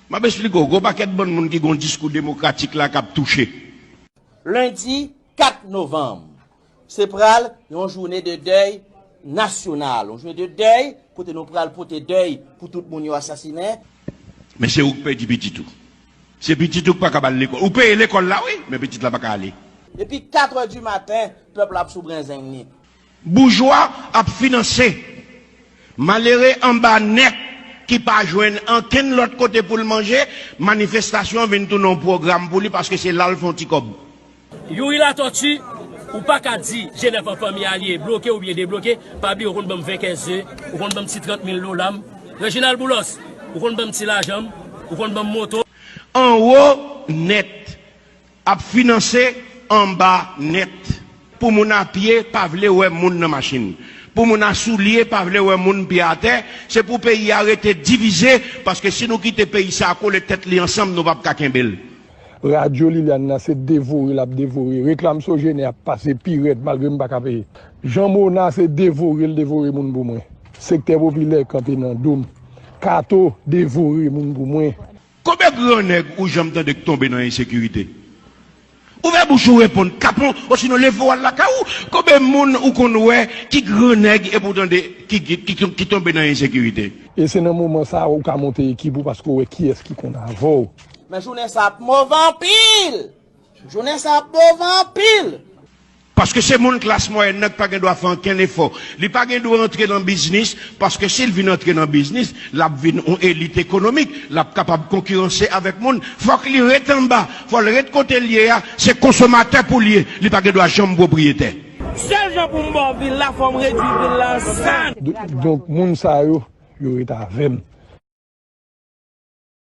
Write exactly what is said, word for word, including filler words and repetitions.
M ap esplike w, gon pakèt bann moun ki gon diskou demokratik la k ap touche. Lendi kat novanm, se pral yon jounen de dèy nasyonal, yon jounen de dèy kote nou pral pote dèy pou tout moun yo asasinen. Men se ou k pèdi pitit ou. Se pitit ou k pa ka al lekòl. Ou peye lekòl la, wi, men pitit la pa ka ale. Depi katrè di maten, pèp la ap sou brenzeng li. Boujwa ap finanse malere anba nèt ki pa jwenn ankenn lòt kote pou l manje, manifestasyon vin tounen yon pwogram pou li paske se la l fè yon ti kòb. Youri Latòti, ou pa ka di G nèf an fanmi alye, bloke oubyen debloke, pa bliye ou konn ban m ven kès ze, ou konn ban m ti trant mil dola m. Reginald Boulos, ou konn ban m ti lajan m, ou konn ban m moto. Anwo nèt ap finanse anba nèt. Pou moun a pye pa vle wè moun nan machin. Pou moun a soulye pa vle wè moun pye atè. Se pou peyi a rete divize, paske si nou kite peyi sa a kole tèt li ansanm, nou p ap ka kenbe l. Radyo Liliane nan se devore l ap devore. Reklam Sogener ap pase pi rèd malgre m pa ka peye. Jan Mona se devore l devore moun pou mwen. Sektè popilè kanpe nan do m. Kato devore moun pou mwen. Konbyen gran nèg ou janm tande k tonbe nan ensekirite? Ouvè bouch ou reponn, kapon, osinon leve w al lakay ou. Konbyen moun ou konn wè ki gran nèg epi w tande ki, ki, ki, ki tonbe nan ensekirite? E se nan moman sa a ou ka monte ekip ou paske w wè kiyès ki konn avè w. Men jounen sa ap move anpil! Jounen sa ap move anpil! Paske se moun klas mwayèn nan k pa gen dwa fè ankenn efò. Li pa gen dwa antre nan biznis, paske si l vin antre nan biznis, l ap vin yon elit ekonomik, l ap kapab konkiranse avèk moun. Fòk li ret anba, fò l ret kote l ye a, se konsomatè pou l ye, li pa gen dwa janm pwopriyetè. Sèl jan pou m ba w vil la, fò m redui vil la an sann. Donk, moun sa yo, yo ret avè m.